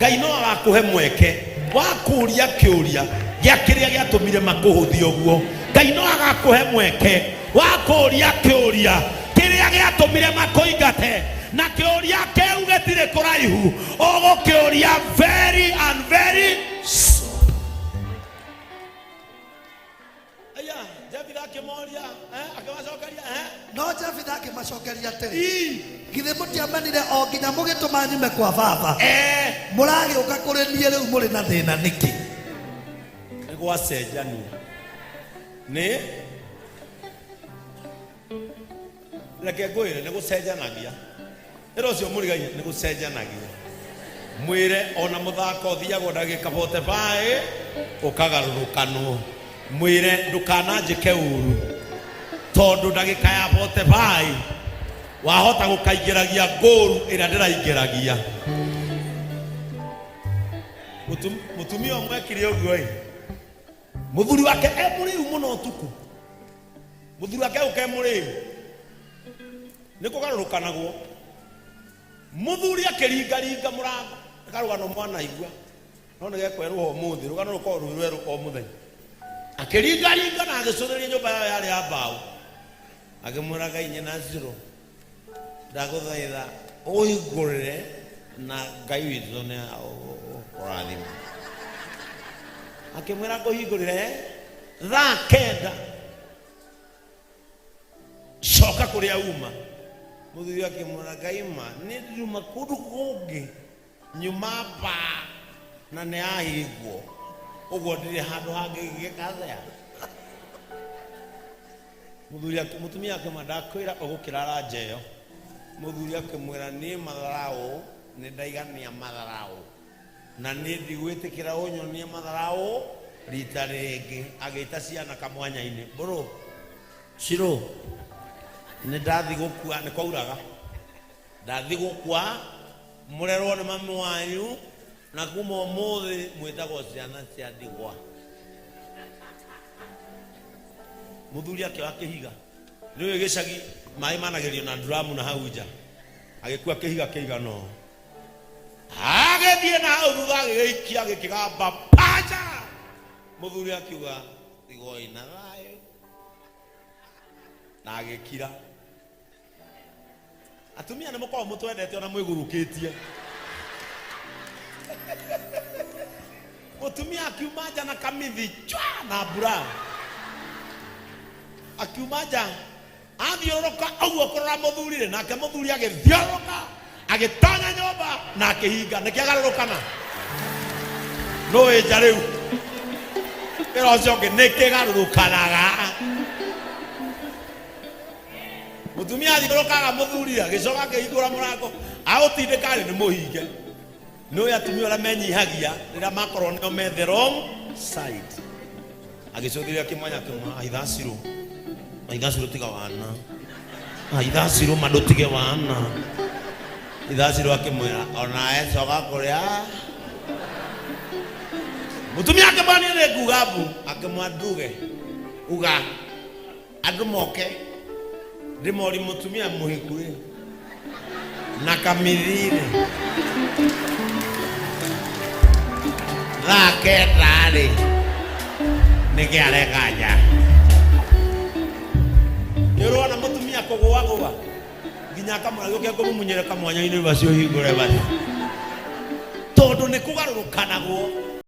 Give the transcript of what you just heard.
Ngai no agakũhe mweke wa kũũria kĩũria gĩa kĩrĩa gĩatũmire makũhũthie ũguo. Ngai no agakũhe mweke wa kũũria kĩũria kĩrĩa gĩatũmire makũingate, na kĩũria kĩu gĩtirĩ kũraihu, ũgũkĩũria very and very soon. Aya, Jefitha akĩmoria, akĩmacokeria, No Jefitha akĩmacokeria atĩrĩ, Ii, githĩ mũtiamenire o nginya mũgĩtũma nyume kwa baba? Mũragĩũka kũrĩ niĩ rĩu mũrĩ na thĩna nĩkĩ? Nĩ gwacenjania. Nĩ reke ngwĩre nĩ gũcenjanagia. Ĩra ũcio mũrigaine nĩ gũcenjanagia. Mwĩre ona mũthako ũthiagwo ndagĩka 45 ũkagarũrũkanwo. Mwĩre ndũkananjĩke ũru tondũ ndagĩka ya 45 wahota gũkaingĩragia ngũru ĩrĩa ndĩraingĩragia. Mũtumia ũmwe ekire ũguo ĩ, mũthuri wake e mũrĩu mũno ũtukũ, mũthuri wake ũke mũrĩu nĩ kũgarũrũkanagwo. Mũthuri akĩringaringa mũrango, nĩ karũgano mwanaigua, no nĩ gekwerũha ũmũthĩ, rũgano rũkoragwo rwĩ rwerũ o mũthenya. Akĩringaringa na agĩcũthĩrĩria nyũmba yao yarĩ ya mbaũ, akĩmwĩra Ngai nyina Ciro, ndagũthaitha ũhingũrĩre na Ngai witũ nĩ ũkũrathima. Akĩmwĩra ngũhingũrĩre thaa 9, coka kũrĩa uma. Mũthuri akĩmwĩra Ngai ma nĩ nduma kũndũ kũngĩ nyuma ba na nĩ yahingwo ũguo ndirĩ handũ hangĩ ingĩkathea. Mũthuri mũtumia akĩmwĩra ndakwĩra ũgũkĩrara nja ĩyo. Mũthuri akĩmwĩra niĩ matharaũ nĩ ndaigania matharaũ na niĩ ndigwĩtĩkĩra ũnyonie matharaũ rita rĩngĩ. Agĩta ciana kamwanya-inĩ, mbũrũ Shiro, nĩ ndathi gũkua, nĩ kwauraga, ndathi gũkua, mũrerwo nĩ mami wanyu, na kuma ũmũthĩ mwĩtagwo ciana cia ndigwa. Mũthuri akĩoya kĩhiga, nĩ ũĩ gĩcagi maĩ managĩrio na nduramu na hau nja, agĩkua kĩhiga kĩigana ũũ, agĩthiĩ na hau thutha agĩgĩikia gĩkĩgamba panja. Mũthuri akiuga tigoi na thayũ, na agĩkira. Atumia nĩ mũkoragwo mũtwendete ona mwĩgurukĩtie. Mũtumia akiuma nja na kamithi chwa na mbura, akiuma nja athiũrũrũka ũguo kũrora mũthuri rĩ, nake mũthuri agĩthiũrũrũka agĩtonya nyũmba na akĩhinga. Nĩkĩ agarũrũkana nũĩ nja rĩu ĩra ũcio ũngĩ nĩkĩgarũrũkanaga. Mũtumia athiũrũrũkaga mũthuri agĩcoka akĩhingũra mũrango aũtindĩka rĩ nĩ mũhinge. Nĩũĩ atumia ũrĩa menyihagia rĩrĩa makorwo nĩo me the wrong side. Agĩcũthĩrĩria kĩmwanya akĩmwĩra aithacirũ, aithacirũ tiga wana, aithacirũ ma ndũtige wana. Ithacirũ akĩmwĩra onawe coka kũrĩa. Mũtumia akĩmwĩra niĩ nĩ nguga mbu, akĩmwĩra nduge uga andũ moke ndĩmori mũtumia mũhiku rĩ na kamithi rĩ thaa 9 rĩ nĩkĩ areka nja. Nĩ ũrona mũtumia kũgũagũa nginya akamwĩra gĩũke ngũmumunyĩre kamwanya-inĩ bacio hingũre basi, tondũ nĩ kũgarũrũkanagwo.